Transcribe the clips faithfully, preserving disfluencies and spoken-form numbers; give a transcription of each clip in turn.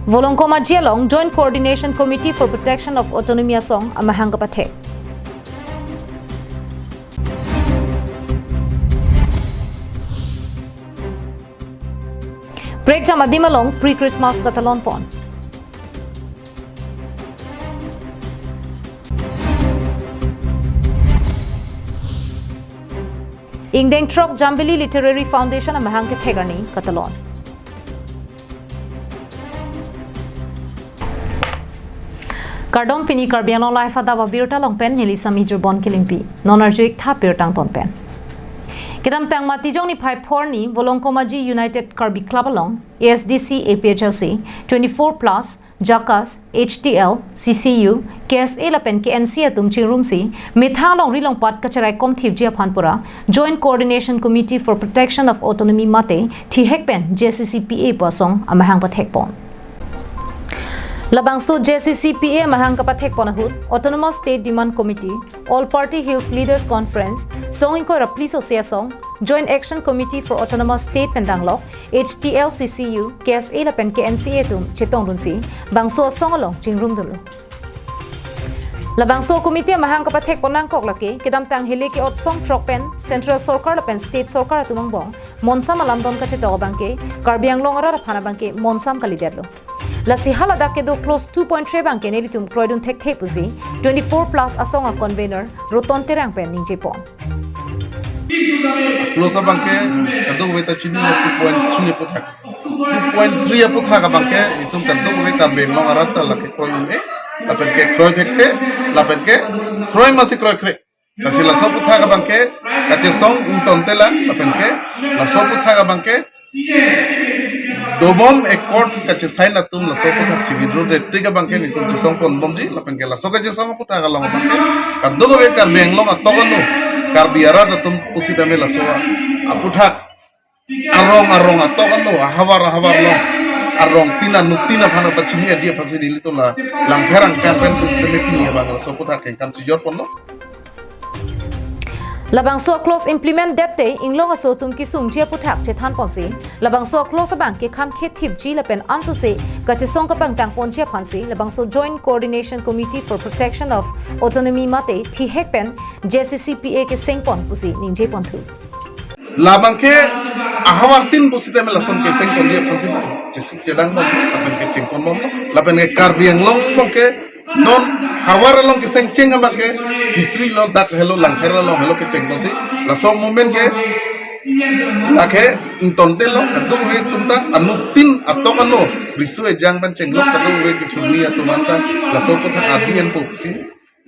Volongkom Aji along Joint Coordination Committee for Protection of Autonomy asong amahang kapathek. Prekjam adim along pre-Christmas katalon pon. Ingdeng throk Jambili Literary Foundation amahang kethek arni katalon. Kardom, pini Karbi Anglong Live adap abirta along pen neli Sami Jurbon Kilimpi. Non arju-ik tha birta angton pen. Kedamtang Matijong niphai phor arni Volongkom Aji United Karbi Club along A S D C, A P H L C, twenty-four plus, JACAS, H T L, C C U, K S A lapen K N C A atum chingrumsi methang longri longpat kacheraikom thipji aphan pura Joint Coordination Committee for Protection of Autonomy mate thihek pen J C C P A pu asong amahang pathek pon. Labangso J C C P A amahang kapathek pon ahut Autonomous State Demand Committee, All Party Hills Leaders Conference, song ingkoi ra phli sosi asong, Joint Action Committee for Autonomous State pen danglok, H T L, C C U, K S A lapen K N C A atum chetongdunsi bangso asong along chingrumdunlo. Labangso committee amahang kapathek pon nangkok lake kedamtang hile ke-ot song throk pen Central Sorkar lapen State Sorkar atum angbong monsam alamdon kachetok abangke Karbi Anglong arat aphan abangke monsam kalidetlo. Lasi haladak kedo clause two point three abangke nelitum kroidun thekthe pusi twenty-four plus asong a-convener Roton Terang pen ningje pon. Clause abangke kadokave ta chini two point three aputhak. Two point three aputhak abangke itum kadokave Karbi Anglong arat ta lake kroi un-e, lapen ke kroi thekthe, lapen ke kroi masi kroikre. Lasi laso aputhak abangke kachesong ingtonte lang, lapen ke laso aputhak abangke dobom accord kachesign atum laso aputhak chi-withdraw det tik abangke nelitum chesong ponbomji, lapen ke laso kachesong aputhak along abangke kadokave Karbi Anglong atok anu Karbi arat atum pusitame laso aputhak arong arong atok anu ahavar ahavar along arong tin anut tin aphan pachini aji aphansi nelitum la Langpher Angpang pen pusitame pini abang laso aputhak kengkam chijor ponlo. Labangso clause implement det te inglong aso atum kesungji aputhak chethan ponsi labangso clause abangke kham khe thipji lapen ansose kachesong kapangtang ponji aphansi labangso Joint Coordination Committee for Protection of Autonomy mate thihek pen J C C P A keseng pon pusi ningje ponthu. Labangke ahavar tin pusitame lason keseng ponji aphansi chesik chedang bom, lapen ke cheng ponbom, lapen ke Karbi Anglong abangke non havar along keseng cheng abangke history lo dak helo Langpher along helo kecheng ponsi laso movement ke lake ingtonte lo kadokave atum ta anut tin atok anu riso ejang pen chenglok kadokave kechurni atum anta laso aputhak ardi enpo pusi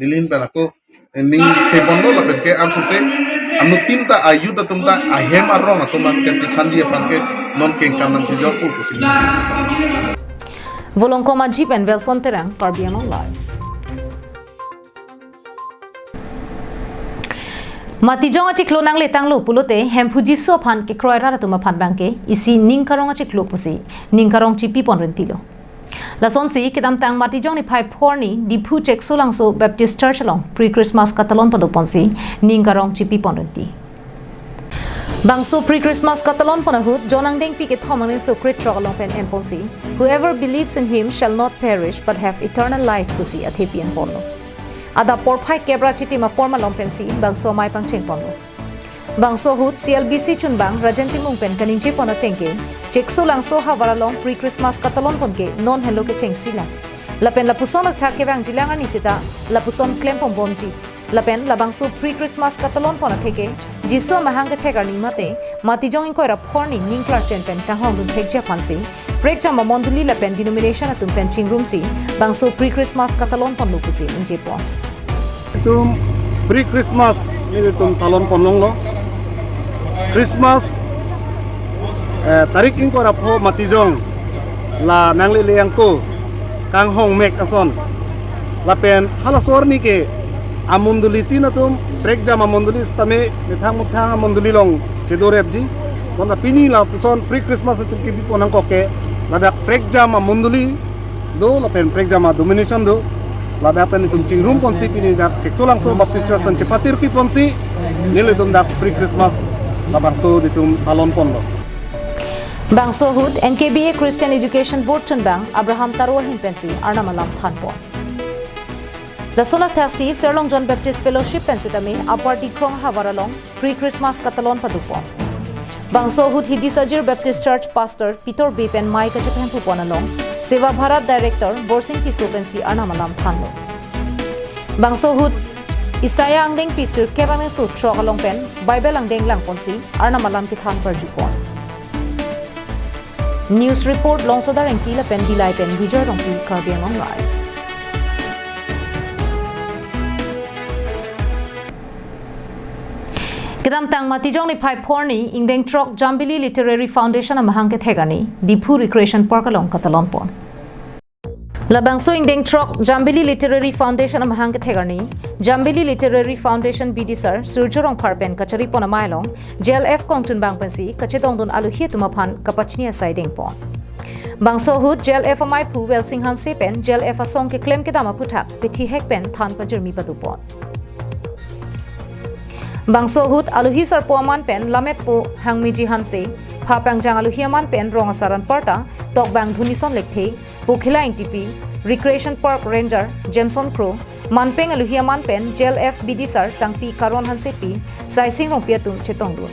neli ahin pen ako ning the ponlo, lapen ke ansose anut tin ta a-youth atum ta ahem arong atum an kachethanji aphan ke non kengkam nangchijor pu pusi. Volongkom Aji pen Wilson Terang, Karbi Anglong Live. Matijong achiklo nangletanglo pulote Hemphu Jisu aphan kekroi rat atum aphan abangke isi ning karong achiklo pusi ning karong chipi pon rentilo. Lasonsi kedamtang Matijong niphai phor arni Diphu Cheksolangso Baptist Church along pre-Christmas katalon pado ponsi ning karong chipi pon renti. Bangso pre-Christmas katalon pon ahut John angdengpi kethom angdengso krethrok along pen en ponsi, "Whoever believes in him shall not perish but have eternal life," pusi athepi en ponlo. Adap porphai kep ra chitim apor malom pensi bangso amei pangcheng ponlo. Bangso ahut C L B C chunbang Rajen Timung pen kaningje pon atengke, Cheksolangso havar along pre-Christmas katalon ponke non henlo kechengsi lang. Lapen lapuson athak kevangjilang arni seta lapuson klem ponbomji. Lapen labangso pre-Christmas katalon pon atheke, Jisu amahang kethek arni mate Matijong ingkoi ra phor arni ning klarchen pen kanghongdun thekji aphansi prekjam amondoli lapen denomination atum pen chingrumsi bangso pre-Christmas katalon ponlo pusi ningje pon. Itum pre-Christmas nelitum talon ponlonglo. Christmas, eh, tarik ingkoi ra pho Matijong la nanglele angko kanghong mek ason. Lapen halaso arni ke amondoli tin atum prekjam amondoli sitame methang methang amondoli along chedorepji. Bonta pini lapuson pre-Christmas atum kebi pon nangkok ke ladak prekjam amondoli do lapen prekjam a-denomination do. Ladak pen itum chingrum ponsi pini dak Cheksolangso Baptist Church pen chepatirpi ponsi nelitum dak pre-Christmas labangso itum talon ponlo. Bangso ahut N K B A Christian Education Board chunbang Abraham Taro ahin pensi arnam alam thanpon. Lason athaksi Serlongjon Baptist Fellowship pen sitame Upper Dikrong ahavar along pre-Christmas katalon padopon. Bangso ahut Hidi Sajir Baptist Church Pastor Peter Bey pen mei kachepempupon along Seva Bharat Director Borsing Tisso pensi arnam alam thanlo. Bangso ahut Isaiah angdengpi sirkep angdengso throk along pen Bible angdeng langponsi arnam alam kethan parjupon. News report Longsodar Engti lapen Dillai pen Bijoy Rongpi, Karbi Anglong Live. Kedamtang Matijong niphai phongo ingdeng throk Jambili Literary Foundation amahang kethek arni Diphu Recreation Park along katalonpon. Labangso ingdeng throk Jambili Literary Foundation amahang kethek arni Jambili Literary Foundation B D sir Surjo Rongphar pen kacharipon amei along J L F kongchunbang pensi kachetongdun aluhi atum aphan kapachini asai dengpon. Bangso ahut J L F ameiphu Welsing Hanse pen J L F asong keklem kedam aphuthak pethihek pen than pajirmi padopon. Bangso ahut aluhi sarpo aman pen Lametpo Hangmiji Hanse, pha pangjang aluhi aman pen rong asar anparta Tokbang Dhunison Lekthe, Pokhila Engtipi, Recreation Park Ranger Jameson Kro, manpeng aluhi aman pen J L F B D sir Sangpi Karon Hansepi, Saising Rongpi atum chetongdun.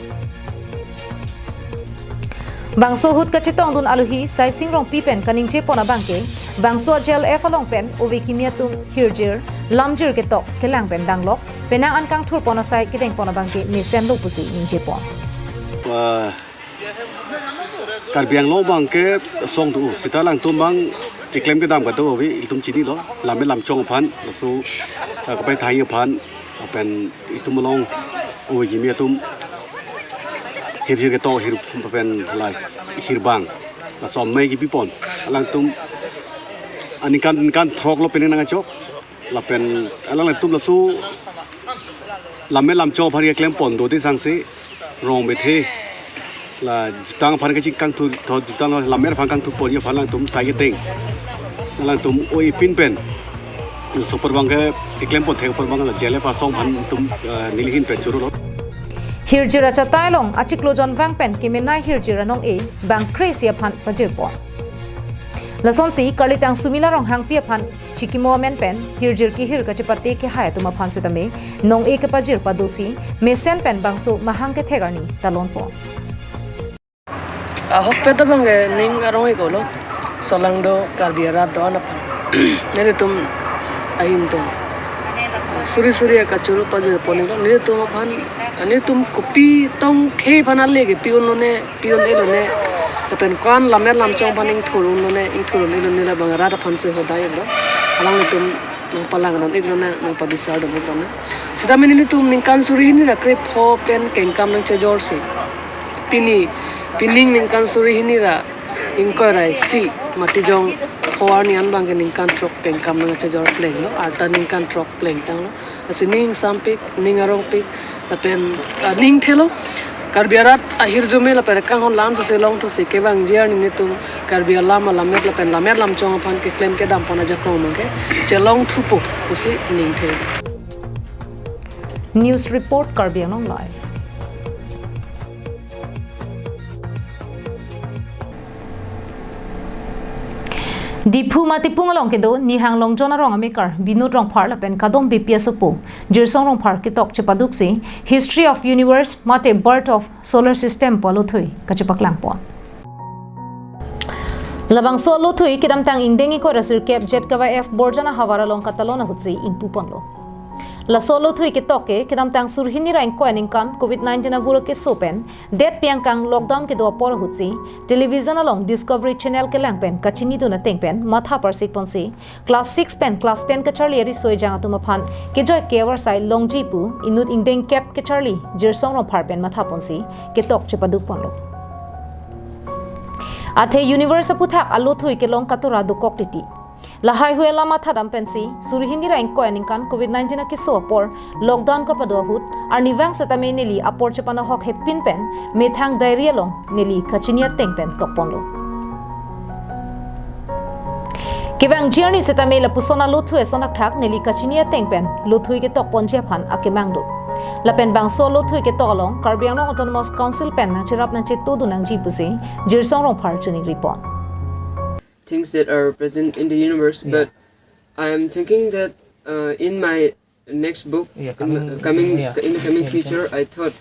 Bangso ahut kachetongdun aluhi Saising Rongpi pen kaningjepon abangke, bangso J L F along pen ove kimi atum hirjir, lamjir ketok kelang pen danglok, penang an kangthurpon asai kedengpon abangke mesenlo pusi ningjepon. Ah, Karbi Anglong abangke song do, seta alangtum abang keklem kedam kado ave, ilitum chinilo, lammet lamchong aphan, laso, ah, kapathai aphan, lapen itum along ove kimi atum hirjir ketok hir pen la hirbang, laso amei kipipon. Alangtum aningkan ningkan throk lo penang nangkachok. Lapen alangtum laso lammet lamchong aphan keklempon do de sangse rong bethe la jutang aphan kachingkangthu, jutang lammet aphan kangthuponji aphan alangtum sai kedeng. Alangtum oi pin pen laso apor abangke keklempon thek apor abang la J L F asong aphan itum, eh, nelihin pen chorolo. Hirjir achatai along achiklo jonvang pen kemenei hirjir anong-e bang kre-isi aphan pajirpon. Lasonsi karlitang Sumila Ronghangpi aphan chikimo amen pen hirjir kehir kachepate kehai atum aphan sitame nong-e kepajir padosi mesen pen bangso mahang kethek arni talonpon. Ahokpet abangke ning arong-iklo, solangdo Karbi arat do-an aphan. Nelitum ahin pen suri suri akachoro pajirpon-iklo, nelitum aphan, nelitum kopi tong khei aphan ale kepi-unlone, pi-un-elone, lapen ko-an lammet lamchong aphan ingthur-unlone, ingthur-un-elone labang rat aphan se hodai-iklo. Alanglitum nangpalangdun-iklone, nangpabisar dun-iklone. Sitame nelitum ningkan suri hini ra krepho pen kengkam nangchejorsi, pini, pining ningkan suri hini ra ingkoi ra isi Matijong pho arni an abangke ningkan throk kengkam nangchejor plenglo, arta ningkan throk plengtanglo. Lasi ning sampik, ning arongpik, lapen, ah, ning thelo. Karbi arat ahirjume lapen kanghon lan sose longthusi kevangji arni nelitum Karbi alam alammet lapen lammet lamchong aphan keklem kedampon ajakong abangke chelongthupo pusi ning thelo. News report, Karbi Anglong Live. Diphu Matipung along kedo Nihang Longjon arong amekar Binod Rongphar lapen Kadom Beypi asopo Jirsong Rongphar ketok chepaduksi History of Universe mate Birth of Solar System pu alothui kachepaklangpon. Labangso alothui kedamtang ingdeng ingkoi ra sirkep Jet Kavai F Borjan ahavar along katalon ahutsi ingpuponlo. Laso alothui ketok ke kedamtang suri hini ra ingkoi aningkan Covid nineteen avur akeso pen det piangkang lockdown kedo apor ahutsi television along Discovery Channel kelang pen kachinidun ateng pen matha parsikponsi class six pen class ten kacharli ariso ejang atum aphan kejoi ke-avarsai longji pu inut ingdeng kep kacharli Jirsong Rongphar pen mathaponsi ketok chepadukponlo. Athe universe aphuthak alothui kelong katora dokok titi. Lahai hui alam mathadam pensi suri hini ra ingkoi aningkan Covid nineteen akeso apor lockdown kapado ahut arnivang setame neli apor chepanahok hepin pen methang diary along neli kachini ateng pen tokponlo. Kevangji arni setame lapuson alothui ason athak neli kachini ateng pen lothui ketokponji aphan akemang do. Lapen bangso lothui ketok along Karbi Anglong Autonomous Council pen nangcherap nangchetudun nangji pusi Jirsong Rongphar choningri pon. Things that are present in the universe, but I am thinking that uh, in my next book, Yeah, in, my- coming- coming yeah. in the coming Yeah, future, I thought,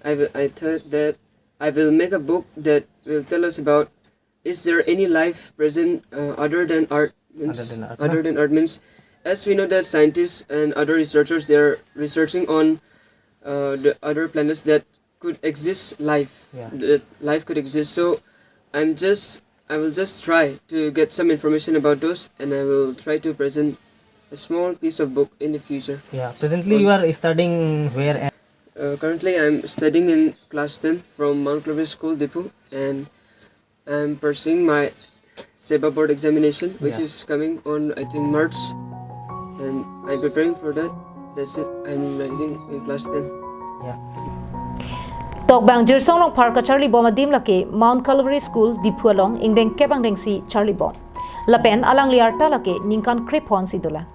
I will- I thought that I will make a book that will tell us about, is there any life present uh, other than Earth? Means, Other than Earth, other na? than Earth means, as we know that scientists and other researchers, they are researching on uh, the other planets that could exist life. Yeah. That life could exist. So I'm just I will just try to get some information about those, and I will try to present a small piece of book in the future. Yeah, presently you are studying where and Uh, currently, I'm studying in class ten from Mount Calvary School, Diphu, and I'm pursuing my SEBA board examination, which Yeah. is coming on, I think, March, and I'm preparing for that. That's it. I'm writing in class ten. Yeah. Tokbang Jirsong Rongphar kacharli bom adim lake Mount Calvary School Diphu along ingdeng kep angdengsi charli bom. Lapen alangli arta lake ningkan krepho ansi dolang.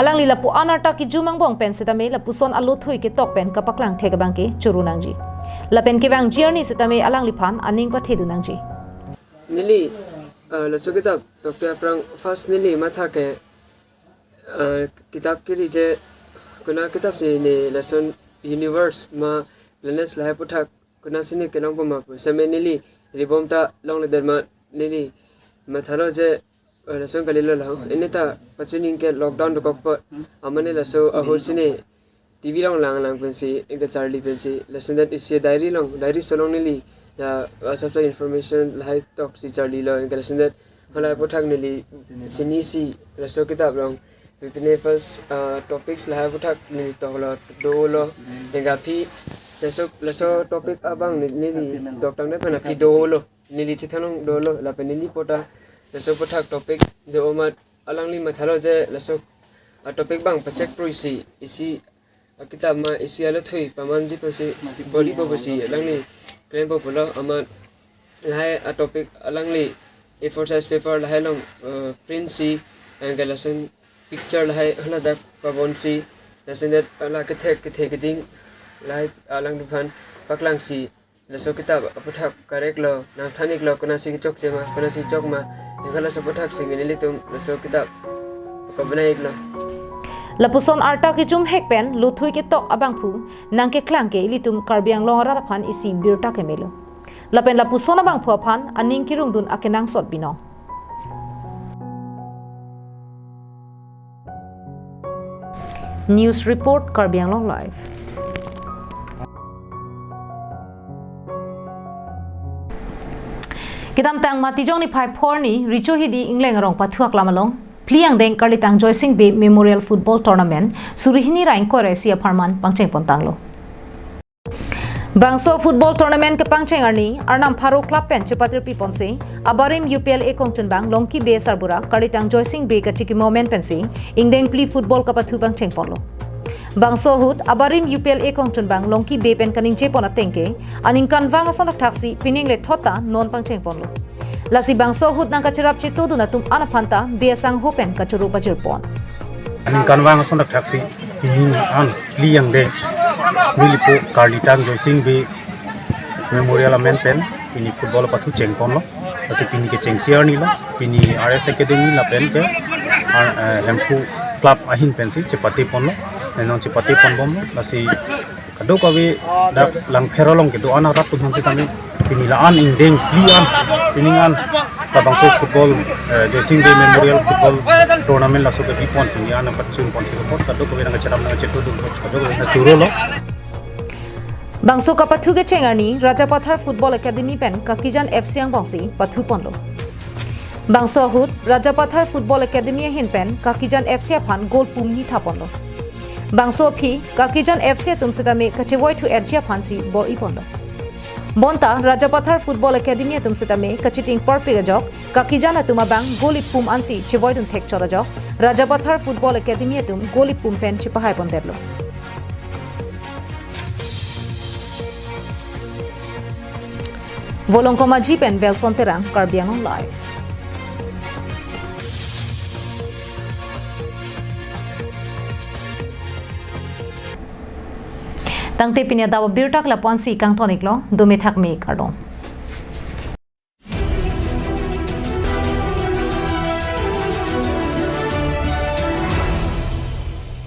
Alangli lapu-an arta kejum angbong pen setame lapuson alothui ketok pen kapaklang thek abang ke choro nangji. Lapen kevangji arni setame alangliphan aning pathedun nangji. Neli uh, laso kitab tokte aphrang first neli matha ke uh, kitab kiri je kona kitab si ne lason universe ma planets lahai aputhak kona si ne kelong poma pu. Same neli ribom ta longledet ma neli mathalo je uh, lason kalilo laho. Ini ta pachining ke lockdown dokok po. Amane laso ahut si ne T V along langlang pensi, ingke charli pensi, lason that isi diary along, diary so along neli, la, uh, sab sab information lahai toksi charlilo, ingke lason that halahai aputhak neli, chinisi, laso kitab along, pipine first uh, topics lahai aputhak neli toklo, dolo, ingke aphi, laso, laso topic abang ne- neli, tok tangte pen aphi dolo, neli chithanong dolo, lapen neli pota, laso aputhak topic, do amat, alangli mathalo je, laso, a topic abang pachek pruisi, isi, a kitab ma isi alothui pamanji pensi body po pusi alangli claim po pulo amat lahai a topic alangli A four size paper lahai along uh, print si angke lason picture lahai haladak pabon si lason that ala kethek kethek keding lahai alangphan paklang si laso kitab aputhak correct lo nangthan iklo kona si kechokche ma kona si chok ma ingke laso aputhak si nelitum laso kitab kabanai iklo. Lapuson arta kejum hek pen lothui ketok abangphu nangkeklang ke ilitum Karbi Anglong arat aphan isi birta kemelo. Lapen lapuson abangphu aphan aning kirungdun akenangsot binong. News report, Karbi Anglong Live. Kedamtang Matijong niphai phor arni Richo Hidi Ingleng arong pathu aklam along phli angdeng Karlitang Joysing Bey Memorial Football Tournament suri hini ra ingkoi ra isi apharman pangcheng pontanglo. Bangso football tournament kepangcheng arni Arnam Pharo Club pen chepatirpi ponsi, abarim U P L A kongchunbang Longki Bey Sarbura Karlitang Joysing Bey kachikimo amen pensi ingdeng phli football kapathu pangcheng ponlo. Bangso ahut abarim U P L A kongchunbang Longki Bey pen kaningje pon ateng ke aningkanvang ason thakthaksi pining le thot ta non pangcheng ponlo. Lasi bangso ahut nangkacherap chetudun atum an aphan ta Bey asangho pen kachoro pajir pon. Aningkanvang ason thakthaksi pining an phli angdeng nelipo Karlitang Joysing Bey Memorial amen pen pini football pathu cheng ponlo. Lasi pini kechengsi arni lo, pini R S Academy lapen ke ah, eh, Hemphu Club ahin pensi chepate ponlo. Nenon chepate pon bomlo. Lasi kadokave dak Langpher along kedo-an arat atum aphan setame pini la-an ingdeng phli an pining an labangso football eh, Joysing Bey Memorial Football Tournament laso kebi pon pini an nangpachun ponsi apot kadokave nangkacherap nangkachetudun apot kadokave nangchoro lo. Bangso kapathu kecheng arni Rajapathar Football Academy pen Kakijan F C angbongsi pathu ponlo. Bangso ahut Rajapathar Football Academy ahin pen Kakijan F C aphan goal pum ni tha ponlo. Bangso aphi Kakijan F C atum setame kachevoithu etji aphansi bor-i ponlo. Bonta Rajapathar Football Academy atum setame kachiting parpik ajok Kakijan atum abang goal ipum ansi chevoidun thekchot ajok Rajapathar Football Academy atum goal ipum pen chepahai pondetlo. Volongkom Aji pen Velson Terang, Karbi Anglong Live. Tangte pini adap abirta ke lapu-ansi kangton-iklo, dome thakme, kardom.